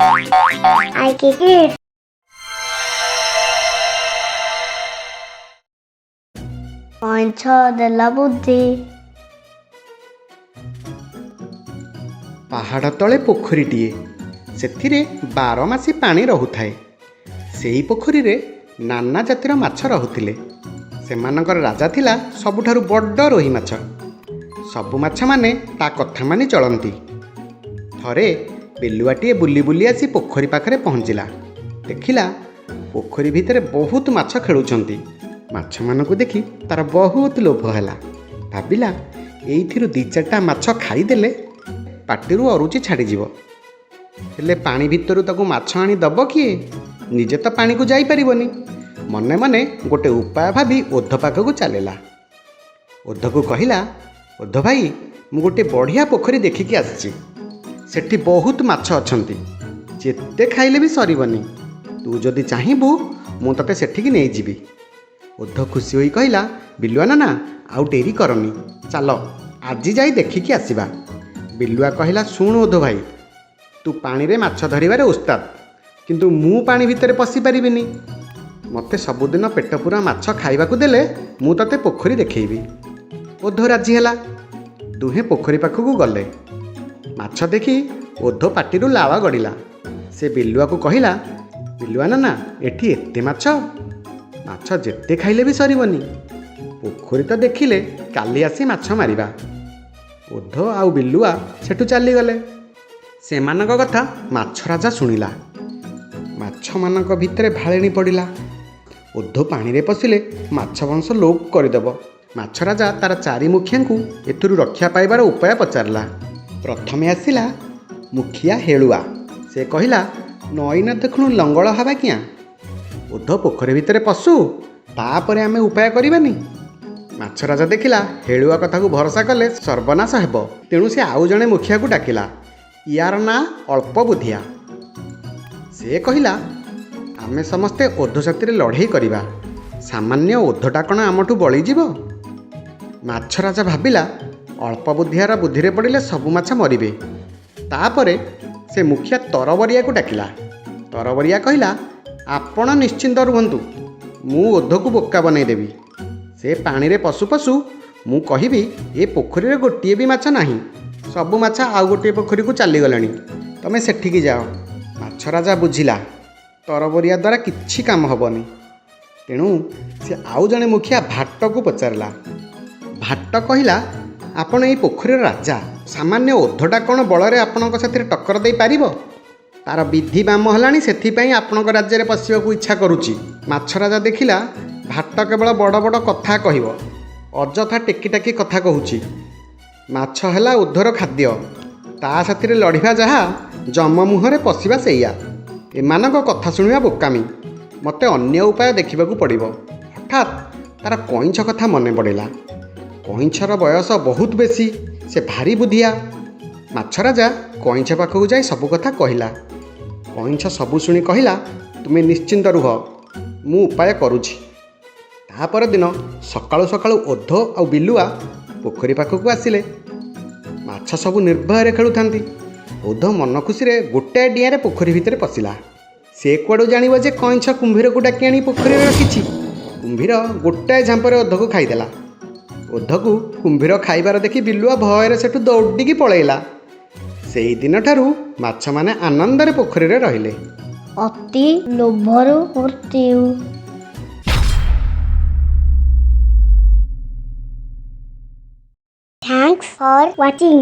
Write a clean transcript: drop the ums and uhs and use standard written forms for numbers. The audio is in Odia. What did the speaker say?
IK Kids. କଇଁଛ ଦେଲା ବୁଦ୍ଧି। ପାହାଡ଼ ତଳେ ପୋଖରୀଟିଏ, ସେଥିରେ ବାରମାସୀ ପାଣି ରହୁଥାଏ। ସେଇ ପୋଖରୀରେ ନାନା ଜାତିର ମାଛ ରହୁଥିଲେ। ସେମାନଙ୍କର ରାଜା ଥିଲା ସବୁଠାରୁ ବଡ଼ ରୋହି ମାଛ। ସବୁ ମାଛମାନେ ତା କଥା ମାନି ଚଳନ୍ତି। ଥରେ ବିଲୁଆଟିଏ ବୁଲି ବୁଲି ଆସି ପୋଖରୀ ପାଖରେ ପହଞ୍ଚିଲା। ଦେଖିଲା, ପୋଖରୀ ଭିତରେ ବହୁତ ମାଛ ଖେଳୁଛନ୍ତି। ମାଛମାନଙ୍କୁ ଦେଖି ତାର ବହୁତ ଲୋଭ ହେଲା। ଭାବିଲା, ଏଇଥିରୁ ଦୁଇ ଚାରିଟା ମାଛ ଖାଇଦେଲେ ପାଟିରୁ ଅରୁଚି ଛାଡ଼ିଯିବ। ହେଲେ ପାଣି ଭିତରୁ ତାକୁ ମାଛ ଆଣି ଦେବ କିଏ? ନିଜେ ତ ପାଣିକୁ ଯାଇପାରିବନି। ମନେ ମନେ ଗୋଟେ ଉପାୟ ଭାବି ଓଧ ପାଖକୁ ଚାଲିଲା। ଓଧକୁ କହିଲା, ଓଧ ଭାଇ, ମୁଁ ଗୋଟେ ବଢ଼ିଆ ପୋଖରୀ ଦେଖିକି ଆସିଛି। ସେଠି ବହୁତ ମାଛ ଅଛନ୍ତି, ଯେତେ ଖାଇଲେ ବି ସରିବନି। ତୁ ଯଦି ଚାହିଁବୁ, ମୁଁ ତତେ ସେଠିକି ନେଇଯିବି। ଓଧ ଖୁସି ହୋଇ କହିଲା, ବିଲୁଆ ନନା, ଆଉ ଡେରି କରନି, ଚାଲ ଆଜି ଯାଇ ଦେଖିକି ଆସିବା। ବିଲୁଆ କହିଲା, ଶୁଣୁ ଓଧ ଭାଇ, ତୁ ପାଣିରେ ମାଛ ଧରିବାରେ ଉସ୍ତାଦ, କିନ୍ତୁ ମୁଁ ପାଣି ଭିତରେ ପଶି ପାରିବିନି। ମୋତେ ସବୁଦିନ ପେଟ ପୂରା ମାଛ ଖାଇବାକୁ ଦେଲେ ମୁଁ ତତେ ପୋଖରୀ ଦେଖେଇବି। ଓଧ ରାଜି ହେଲା। ଦୁହେଁ ପୋଖରୀ ପାଖକୁ ଗଲେ। ମାଛ ଦେଖି ଓଧ ପାଟିରୁ ଲାଳ ଗଡ଼ିଲା। ସେ ବିଲୁଆକୁ କହିଲା, ବିଲୁଆ ନନା, ଏଠି ଏତେ ମାଛ, ମାଛ ଯେତେ ଖାଇଲେ ବି ସରିବନି। ପୋଖରୀ ତ ଦେଖିଲେ, କାଲି ଆସି ମାଛ ମାରିବା। ଓଧ ଆଉ ବିଲୁଆ ସେଠୁ ଚାଲିଗଲେ। ସେମାନଙ୍କ କଥା ମାଛ ରାଜା ଶୁଣିଲା। ମାଛମାନଙ୍କ ଭିତରେ ଭାଳେଣି ପଡ଼ିଲା। ଓଧ ପାଣିରେ ପଶିଲେ ମାଛ ବଂଶ ଲୋପ କରିଦେବ। ମାଛ ରାଜା ତାର ଚାରି ମୁଖିଆଙ୍କୁ ଏଥିରୁ ରକ୍ଷା ପାଇବାର ଉପାୟ ପଚାରିଲା। ପ୍ରଥମେ ଆସିଲା ମୁଖିଆ ହେଳୁଆ। ସେ କହିଲା, ନଈ ନ ଦେଖୁଣୁ ଲଙ୍ଗଳ ହେବା କିଆଁ? ଓଧ ପୋଖରୀ ଭିତରେ ପଶୁ, ତାପରେ ଆମେ ଉପାୟ କରିବାନି। ମାଛ ରାଜା ଦେଖିଲା, ହେଳୁଆ କଥାକୁ ଭରସା କଲେ ସର୍ବନାଶ ହେବ। ତେଣୁ ସେ ଆଉ ଜଣେ ମୁଖିଆକୁ ଡାକିଲା। ୟାର ନାଁ ଅଳ୍ପ ବୁଦ୍ଧିଆ। ସେ କହିଲା, ଆମେ ସମସ୍ତେ ଓଧ ସାଥିରେ ଲଢ଼େଇ କରିବା। ସାମାନ୍ୟ ଓଧଟା କ'ଣ ଆମଠୁ ବଳିଯିବ? ମାଛ ରାଜା ଭାବିଲା, ଅଳ୍ପ ବୁଦ୍ଧିଆର ବୁଦ୍ଧିରେ ପଡ଼ିଲେ ସବୁ ମାଛ ମରିବେ। ତାପରେ ସେ ମୁଖିଆ ତରବରିଆକୁ ଡାକିଲା। ତରବରିଆ କହିଲା, ଆପଣ ନିଶ୍ଚିନ୍ତ ରୁହନ୍ତୁ, ମୁଁ ଓଧକୁ ବୋକା ବନେଇଦେବି। ସେ ପାଣିରେ ପଶୁ ପଶୁ ମୁଁ କହିବି, ଏ ପୋଖରୀରେ ଗୋଟିଏ ବି ମାଛ ନାହିଁ, ସବୁ ମାଛ ଆଉ ଗୋଟିଏ ପୋଖରୀକୁ ଚାଲିଗଲେଣି, ତମେ ସେଠିକି ଯାଅ। ମାଛ ରାଜା ବୁଝିଲା, ତରବରିଆ ଦ୍ୱାରା କିଛି କାମ ହେବନି। ତେଣୁ ସେ ଆଉ ଜଣେ ମୁଖିଆ ଭାଟକୁ ପଚାରିଲା। ଭାଟ କହିଲା, ଆପଣ ଏଇ ପୋଖରୀର ରାଜା, ସାମାନ୍ୟ ଓଧଟା କ'ଣ ବଳରେ ଆପଣଙ୍କ ସାଥିରେ ଟକ୍କର ଦେଇପାରିବ? ତାର ବିଧି ବାମ ହେଲାଣି, ସେଥିପାଇଁ ଆପଣଙ୍କ ରାଜ୍ୟରେ ପଶିବାକୁ ଇଚ୍ଛା କରୁଛି। ମାଛ ରାଜା ଦେଖିଲା, ଭାଟ କେବଳ ବଡ଼ ବଡ଼ କଥା କହିବ, ଅଯଥା ଟେକି ଟାକି କଥା କହୁଛି। ମାଛ ହେଲା ଓଧର ଖାଦ୍ୟ। ତା ସାଥିରେ ଲଢ଼ିବା ଯାହା, ଯମ ମୁହଁରେ ପଶିବା ସେଇଆ। ଏମାନଙ୍କ କଥା ଶୁଣିବା ବୋକାମି। ମୋତେ ଅନ୍ୟ ଉପାୟ ଦେଖିବାକୁ ପଡ଼ିବ। ହଠାତ୍ ତାର କଇଁଛ କଥା ମନେ ପଡ଼ିଲା। କଇଁଛର ବୟସ ବହୁତ ବେଶୀ, ସେ ଭାରି ବୁଦ୍ଧିଆ। ମାଛ ରାଜା କଇଁଛ ପାଖକୁ ଯାଇ ସବୁ କଥା କହିଲା। କଇଁଛ ସବୁ ଶୁଣି କହିଲା, ତୁମେ ନିଶ୍ଚିନ୍ତ ରୁହ, ମୁଁ ଉପାୟ କରୁଛି। ତା ପରଦିନ ସକାଳୁ ସକାଳୁ ଓଧ ଆଉ ବିଲୁଆ ପୋଖରୀ ପାଖକୁ ଆସିଲେ। ମାଛ ସବୁ ନିର୍ଭୟରେ ଖେଳୁଥାନ୍ତି। ଓଧ ମନ ଖୁସିରେ ଗୋଟାଏ ଡିଆଁରେ ପୋଖରୀ ଭିତରେ ପଶିଲା। ସେ କୁଆଡ଼ୁ ଜାଣିବ ଯେ କଇଁଛ କୁମ୍ଭୀରକୁ ଡାକି ଆଣି ପୋଖରୀରେ ରଖିଛି। କୁମ୍ଭୀର ଗୋଟାଏ ଝାମ୍ପରେ ଓଧକୁ ଖାଇଦେଲା। ଓଧକୁ କୁମ୍ଭୀର ଖାଇବାର ଦେଖି ବିଲୁଆ ଭୟରେ ସେଠୁ ଦୌଡ଼ିକି ପଳେଇଲା। ସେଇ ଦିନଠାରୁ ମାଛମାନେ ଆନନ୍ଦରେ ପୋଖରୀରେ ରହିଲେ। ଅତି ଲୋଭରୁ ମୃତ୍ୟୁ। Thanks for watching.